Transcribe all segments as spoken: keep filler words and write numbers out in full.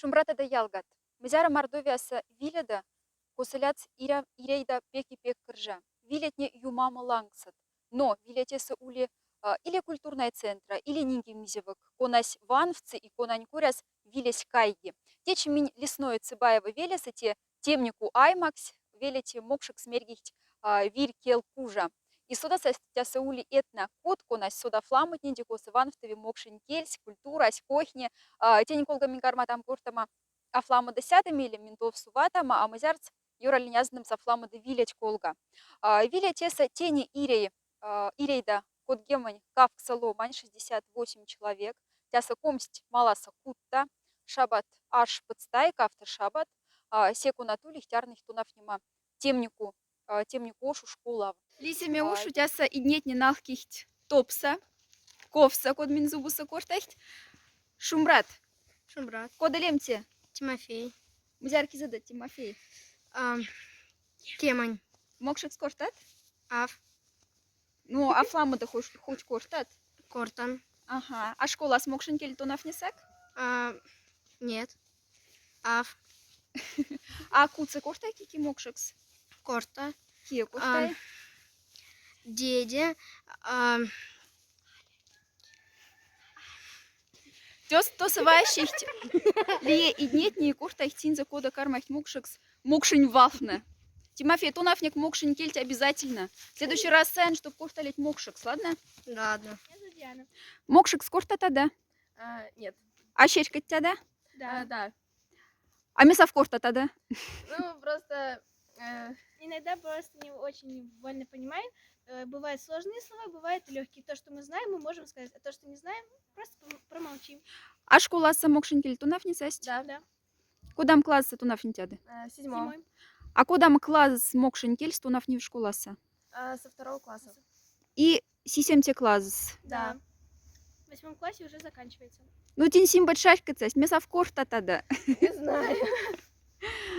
Шумбратада, ялгат! Мзяра Мордовияса виледа косылятс иря-, иряйда пек и пек кыржа. Вилетне юмамы лангсот. Но виле тесэ ули, а, или культурная центра, или нинге мизевок, конась ванфтсы и конань коряс вилесь кайги. Течи минь Лесное Цыбаево велеса, те Темнику аймакс, велете мокшекс мергихть, а, вирь кел кужа. И содаса тяса ули этнокуд, конась содавт ламотненди, коса ванфтови мокшень кельсь, культурась, кохне. А, тень колга минь карматам кортама аф ламода сяда миле, минь тов суватама, а мзярц ёралинь азным саф ламода вилеть колга. А, виле тесэ тени ирей, а, ирейда кодгемонь кавкса ломань, шестьдесят восемь человек. Тяса комсть маласа кутта, шабат аш пыцтай, кавта шабат, а, секуна тулихть арныхть тонафнима Темнику, а, Темнику ошу школав. Лисеме ушу тяса иднетне налкихть топса, ковса, код минь зубуса кортахть. Шумбрат. Шумбрат. Кода лемте? Тимофей. Мзяр кизода, Тимофей? Ам, кемонь. Мокшекс кортат? Аф. Ну, аф ламода хоть, хоть кортат? Кортан. Ага. А школас мокшень кель тонафнесак? А, нет. Аф. А кутса корта ки-ки мокшекс? Корта. Кие кортай? А, деде, а, Тёс, тосо вайсихть лия иднетне и кортайхть синзэ, кода кармайхть мокшекс мокшень валфны. Тимофей, тонафнек мокшень кельть обязательно. В следующий раз саян, чтоб корталеть мокшекс, ладно? Ладно. Мокшекс кортатада? А, нет. А серьгкодтяда? Да. А, да. А мес аф кортатада? Ну, просто, э, иногда просто не очень вольно понимаем. Э, бывают сложные слова, бывают лёгкие. То, что мы знаем, мы можем сказать, а то, что не знаем, просто пом-, промолчим. А школаса мокшень кель тонафнесасть? Да. Да. Кодам классса тонафнитяда? Э, в седьмом. Седьмой. А кодам класс мокшень кельс тонафни школаса? Э, со второго класса. И сисемте класс. Да. Да. В восьмом классе уже заканчивается. Ну, тень симбат шарькодсасть, мес аф кортатада? Не знаю.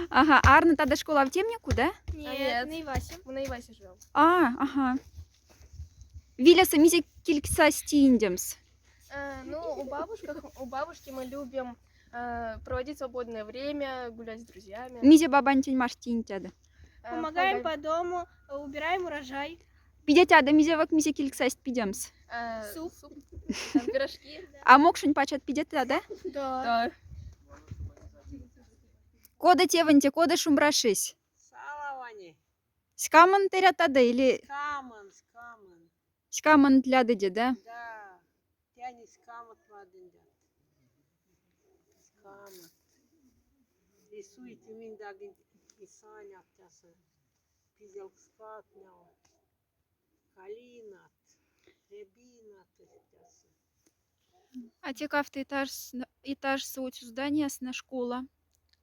Ага, арнатада школав Темнику, да? Нет, а, нет. На Ивасе. Мы на Ивасе живём. А, ага. Виляса мизе кильксась тииндемс? Э, ну, у бабушках, у бабушки мы любим, э, проводить свободное время, гулять с друзьями. Мизе бабань тень мархтинтяда? Э, помогаем по дому, э, убираем урожай. Пидетяда мизевок, мизе кильксасть пидемс? Э, суп. Суп. Там пирожки. А мокшень пачат пидетяда? Да. Да. Кода тевенте, кода шумбрашись? Салавани. Ськамон терятада или? Ськамон, ськамон. Ськамон лядыде, да? Да. Тяни ськамот ладындят. Ськамот. Рисуйте миндагин и санят тяса. Пизелкскат няо. Калинат, рябинат тяса. А те кафта этажс-, этажса отсюз зданиясна школа,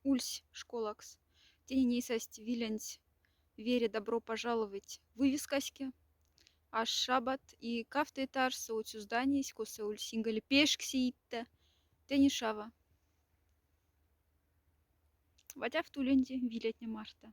ульсь школакс. Тени нейсасть вилянть вере «Добро пожаловать» вывескаське. Аш шабат и кафта этажса отсюз зданиясь, коса ульсь инголе пешксе иття. Тени шава. Ватяф туленди вилетне марта.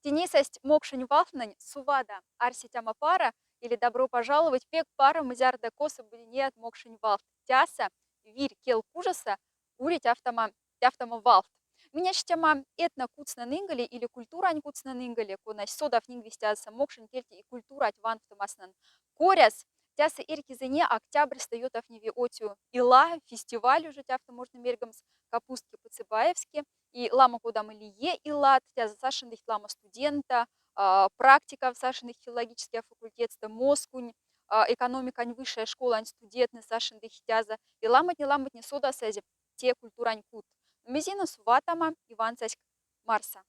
Тени састь мокшень валфнань сувада арсетяма пара или добро пожаловать пек пара, мзярда коса быдинеят мокшень валфт. Тяса вирь кел кужаса ури тяфтама, тяфтама валфт. Минь аштяма этнокуцнон инголе или культурань куцнон инголе, конась содав лингвистъяса мокшень кельть и культурать ванфтомаснон коряс. Тяса эрькизэне октябрьста ётафневи отю ила, фестиваль уже тяфта можно мергомс, «Капустки по-цыбаевски». И ламо кода милие илат, тяса сашендыхть ламо студента, а, практикав сашендыхть филологический факультетста, Москунь, а, экономикань высшая школань студентнэ сашендыхть тяса. И ламотне, ламотне содасазь те культурань кут. Мезина суватама и вансаськ марса.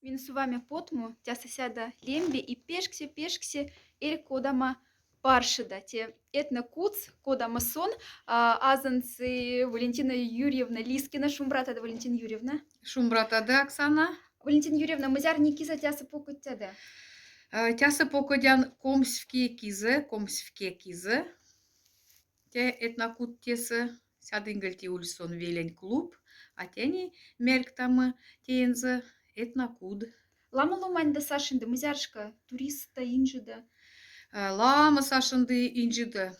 Минь суваме потму, тяса сяда лембе и пешксе, пешксе эрь кодамо паршда. Те этнокуц, кодамо сон, а, азанцы Валентина Юрьевна Лискина. Шумбратада, Валентина Юрьевна. Шумбратада, Оксана. Валентина Юрьевна, мзярни киза тяса покодтяда? Э, тяса покодян комсьфке киза, комсьфке киза. Те этнокут тесэ, сяда инголти ульсон велень клуб, а тяни мярьктамы тензэ этнокут. Ламо ломаньда сашинды, мзяршка туристта инжида? Э, ламо сашинды инжида.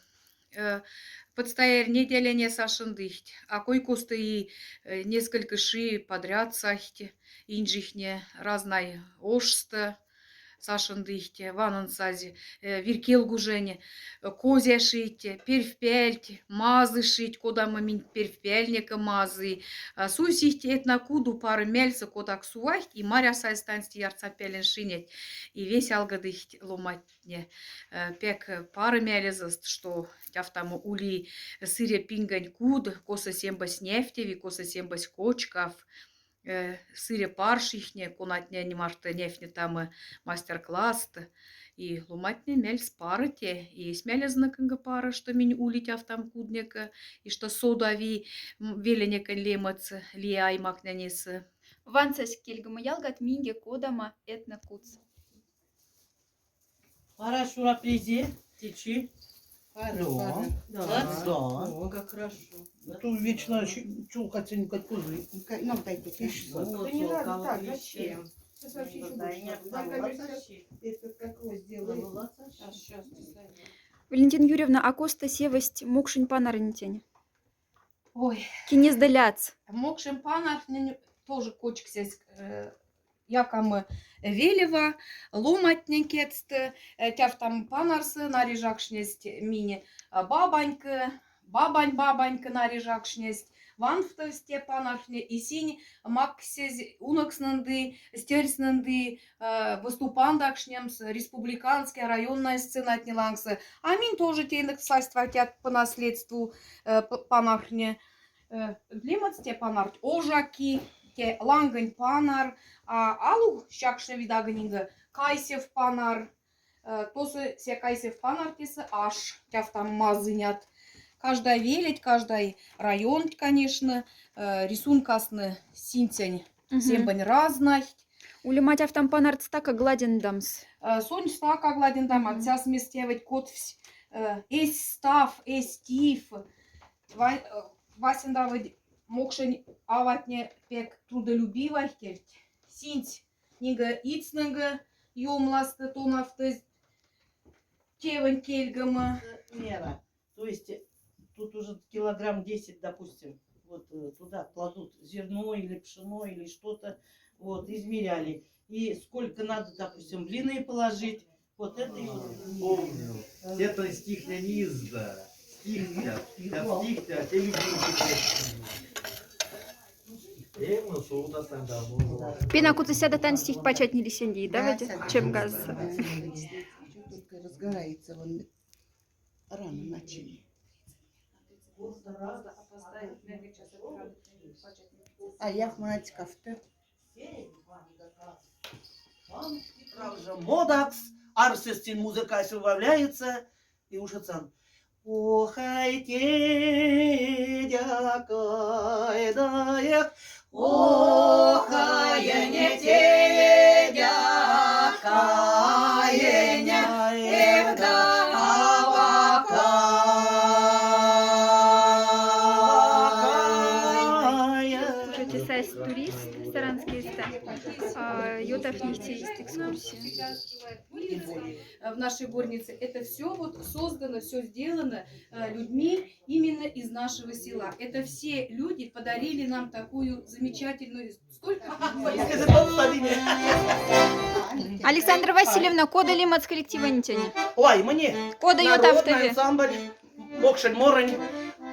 э, постоянно неделяне сашендыхть, а кой-косто и, э, несколько ши подряд сахть, инжихне разнай ошсто сашендыхть, ванын сази, э, виркел гужене, э, козя шить, перьфпяльть, мазы шить, кодамо минь перьфпяльнеке мазы. А суй сихть этнокуду пары мяльса, кодак сувахть, и марясазь танцти ярцапялен шинять, и весь алгадыхть ломать не, э, пяк, э, пары мялезост, што тяфтама ули сыре пингонь куд, косо сембось няфтеви, косо сембось кочкав, э, сыре паршихне, конатне нимарта няфнетама мастер-класст, и ломатьне мяльс парыте, и эсь мялезна кынга пара, што минь ули тяфтам куднеке, и што содави, м, веленеконь лемац, лия аймакненесы. Вансась кельгома ялгат минге кодамо этнокудс. Пара шура плезе, течи. Пара, да, пара. Да. Да. О, как хорошо. А то вечно щ-, чё хотя не как козы. Ну, дайте. Ищи. Ну, не надо так, зачем? Сейчас вообще ещё больше. Это как его сделали? Сейчас, сейчас. Валентина Юрьевна, а косто севсть мокшень панарнитень? Ой. Кинез доляц. Мокшень панарнень тоже кочксесь, э, якама велева, ломатнень кецт, э, тяфтам панарса наряжакшнесть минь, а, бабанька, бабань бабанька наряжакшнесть, ванфтовсть те панарне, и синь максезь унокснынды, стёрснынды, э, выступандакшнемс республиканская, районная сценатне лангса. А минь тоже тенек састь ватят по наследству, э, п-, панарне. Э, лемац те панарть ожаки, те лангонь панар, а алу сякшне видагнинга кайсев панар, э, тосо се кайсев панартеса аш тяфтам мазынят. Каждой велеть, каждой районть, конечно, э, рисункасны синтень, мгм, сембань разнахть. Улема тяфтам панарт стака гладендамс. Э, сонь стака гладендам, мгм, отсяс местевать котвсь, э, эсь став, эсь тиф. Ва-, э, васендавыть мокшень аватне пяк трудолюбивайть кельть. Синть нинге ицнынге ёмласты тонавтызь тевень кельгома. Э, мера. То есть, э, тут уже килограмм десять, допустим, вот, э, туда кладут зерно или пшено или что-то, вот, измеряли. И сколько надо, допустим, блины положить, вот это и вот. Помню. Это стих не изда. Стих я. Я стих я, я люблю стих. Э, ну, что у нас там, да, ну, пена кутыса да тан стих пачатнили сенди, да, да, вроде? Чем газ? Только разгорается, вон рано начали. А я в монатикафте. Прав же модакс, арсестин музыкась убавляется, и уж отсан. Ох, ай, тедякай, да эх, ох, ай, не тедякай, не, эх, да авакай. Уже тесась турист саранский ста, а, ётафнихть эйстэк экскурсия. Э, в нашей горнице. Это всё вот создано, всё сделано, э, людьми именно из нашего села. Это все люди подарили нам такую замечательную, столько... Александра Васильевна, кода лемац коллективонтень? Ой, мне. Кода народный ётафтови? Ансамбль «Мокшень морынь»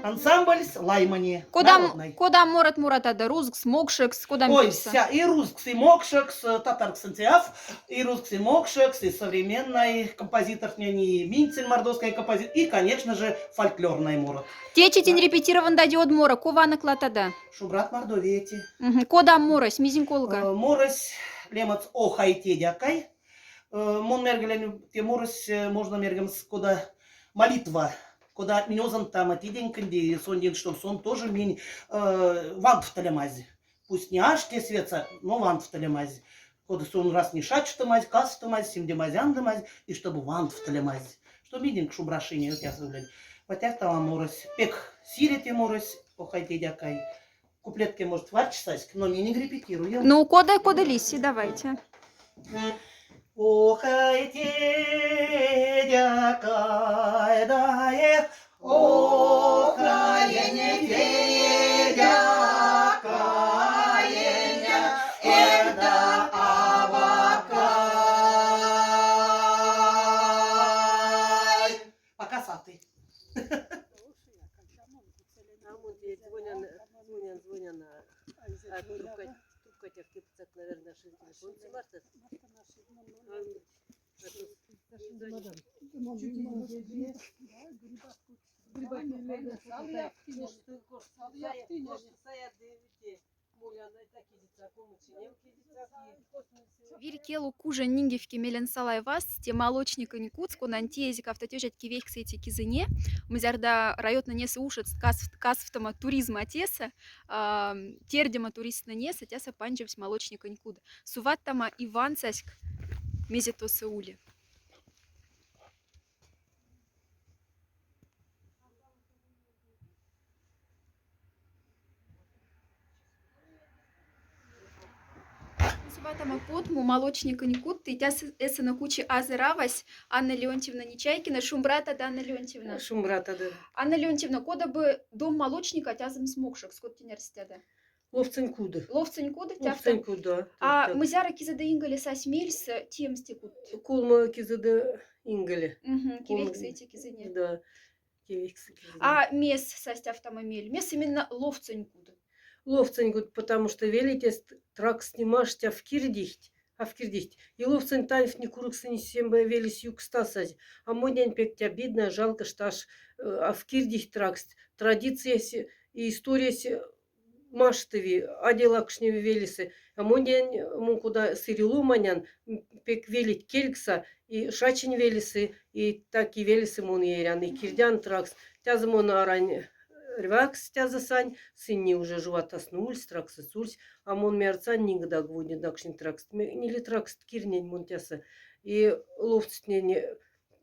ансамбльс Лаймани. Кода м-, народный. Кода морот моратада, рузкс, мокшекс, кода... Ой, мирса. Вся, и рузкс, и мокшекс, э, татаркс ансяф, и рузкс, и мокшекс, и современный композитор, не, не, минцин мордовский композитор, и, конечно же, фольклорный морот. Течи тень репетирован да диод мора, кова анык латада? Шубрат Мордовия эти. Мгм. Кода морось, мизин колга? Э, морось лемац «Ох, ай, тедякай». Э, мон мяргылем, те морось, э, можно мяргемс кода молитва, кода минь озан тама тиденькинди, сондин, чтоб сон тоже минь, э, вант вталемазь. Пусть не аш те светса, но вант вталемазь. Кода сон раз не шачтамазь, кастамазь, симдемазь, андамазь, и чтобы вант вталемазь. Что минь шубрашине, вот я заявляю. Вот я тама морось, пек сире те морось, «Ох, ай, тедякай». Куплетке, может, варчсаськ, но минь репетируем. Ну, кода, кода лиси, давайте. Ох, ай, тедякай, да эх, О, каяние, Федя, каяние, эрда абакай. Пока саты. А мон те звонян, звонян, звонян, а, а трубка, трубка тяг кепцак, наверное, шин телефон снимает. Вирь кел ук кужа нинге фкя мелень салай васт, те молочниконь кудс, конан тезик автотёжать кивехкс эти кизыне, мзярда райотнонеса ушец касфт-, касфтома туризма теса, а, тердема туристнонеса, тяса панжевсь молочниконь куд. Суваттама и вансаськ, мезе тоса ули. Суваттама потму молочниконь кудты, тяса эсэна кучи азыравась Анна Леонтьевна Нечайкина. Шумбратада, Анна Леонтьевна. Шумбратада. Анна Леонтьевна, кода бы дом молочника тязымс мокшекс, кот тенерстяда? Ловцень куды. Ловцень куды, тяфта. Ловцень куды, да. А тяфта. Мзяра кизыда инголе сась мельс, э, тиемсте куд? Колма кизыда инголе. Мгм, кивехкс эти кизыне. Да, кивехкс кизыне. А мес сась тяфтама мель? Мес именно ловцень куды. Ловцень куд, потому что велитест тракст нимаште афкирдихть, афкирдихть. И ловцень таньфни курыксынь сембе велись юкстасазь. А монень пек тя обидно, жалко, что аш, э, афкирдихть тракст. Традициясь и историясь маштови, аделакшневи велесы. А монень, мон кода сыре ломанян, м, пек велить келькса, и шачинь велесы, и таки велесы мон эрян, и кирдян тракс. Тязы мон арань рвакс тязы сань, сынни уже жуватасны ульсь, траксыс ульсь, а мон мерцан нигда гвондин дакшнин тракст. Ме-, ниле тракст кирнень мон тяса. И ловцтнень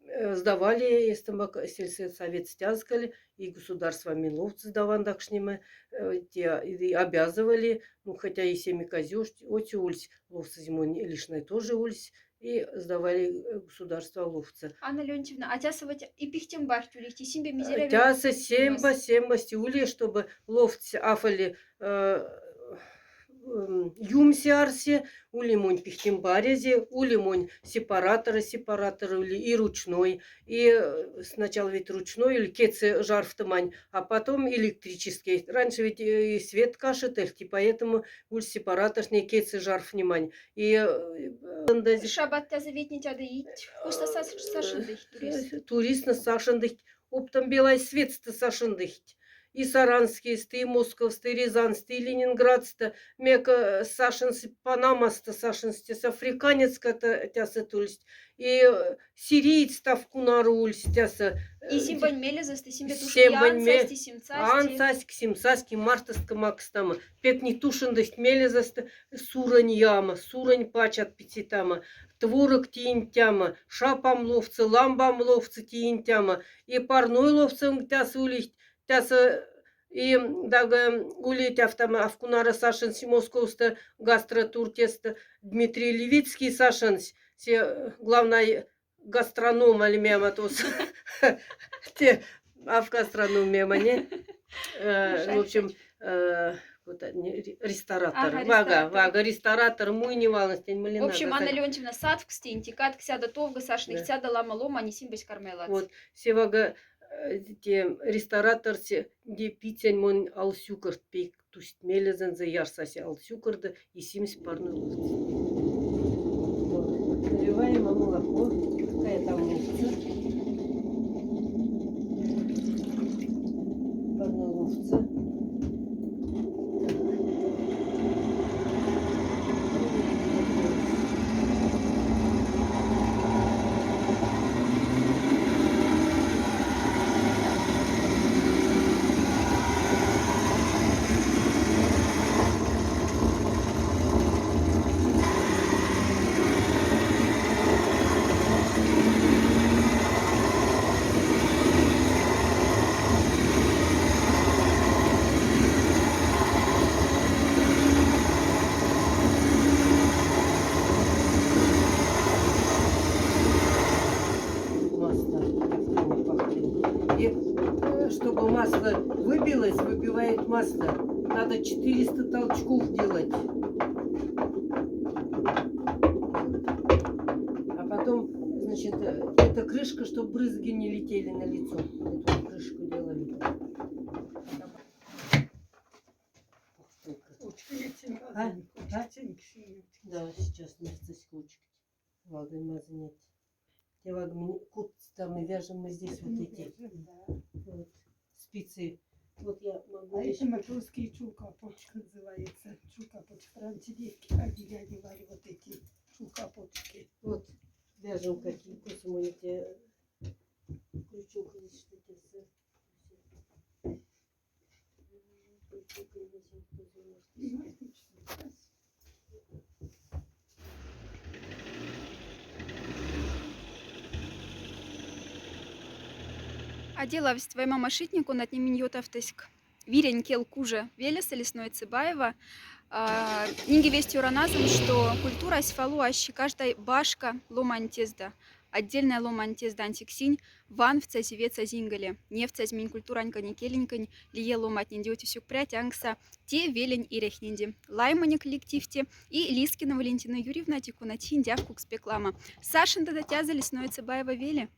э, сдавали, эстембак сельсовет сдавали, и государство минловцы сдаван дакшнема, э, те, и обязывали, ну, хотя и семиказёш, отчи ульсь, ловцы зимой лишней тоже ульсь, и сдавали, э, государство ловцы. Анна Леонтьевна, а тяса вот и пихтем барь тюлихть, и сембе мизере. Э, тяса семба, семба стяли, чтобы ловцы афали, э, м, юмсе арсе, ули монь пихтем барезе, ули монь сепараторы, сепараторы ули и ручной, и, э, сначала ведь ручной ули кеце жарфтымань, а потом электрический. Раньше ведь, э, и свет кашетыхть, и поэтому ули сепараторней кеце жарфнимань. И, э, анда зе- Шабат тязы ветнить ада ить, куста саш-, сашендыхть турис. Э, турисна сашендыхть. Оптом белай светсты сашендыхть. И Саранскийсты, и Московсты, и Рязаньсты, и Ленинградсты. Мек, э, сашенс Панамасты, сашенс тяса африканецка та-, тяса тульсть. И, э, сириец тяфкунар ульсь тяса, э, и сембань мелезэсты, сембе туш сембань ме-, ансаськ, симсаськ. Ансаськ, симсаськ, и мартыстка макстама. Пек не тушендыхть мелезэсты, сурань яма, сурань пачат пицитама, творог тиинтяма, шапам ловцы, ламбам ловцы тиинтяма, и парной ловцы тяса улихть, тяса, и дагы ули тяфтама афкунара сашенс Московста гастротур теста Дмитрий Левицкий сашенс, се, э, главный гастроном али мема тос. Те, аф гастроном мема, не? Э, в общем, э, вот, э, не, ре-, ресторатор. Ага, вага, ресторатор. Вага, ресторатор, муй не валанстень, мылина. В общем, Анна Леонтьевна, сатвксте интикат, ксяда товга сашных, ксяда лама ломани, симбесь кармайлац. Вот, се вага, э, те ресторатор се, де пиццань мон ал сюкорт пек. Тусть мелезэнзэ ярсась ал сюкорды и симсь парной ловцы. Вот. Наливаем молоко. Какая там ловцы? Парной ловцы. Масло выбилось, выбивает масло. Надо четыреста толчков делать. А потом, значит, э, эта крышка, чтобы брызги не летели на лицо. Эту крышку делали. А? А? Да, сейчас не хочет. Вагон мазанет. Те вагон кут там и вяжем мы здесь вот эти. Да. Вот. Спицы. Вот я могу. А это матросские чулкапочки называется. Чулкапочки. Раньше девки ходили, одевали вот эти чулкапочки. Вот. Вяжем какие космоники. Крючок здесь что-то. Отделавсь вай мамашитник, он отними йотавтыськ. Вирень кел кужа велеса Лесное Цыбаево. А, нинге весть ёраназон, что культурась фалу аще каждой башка ломантезда. Отдельная ломантезда ансиксинь ванфцазь ветсазь ингеле. Невцазь минь культураньконь и келеньконь лие ломатненди отисюк пря тянкса те велень эрехненди. Лаймоне коллективте и Лискина Валентина Юрьевна тикуна тиндяв кукспек лама. Сашин да тяза Лесное Цыбаево веле.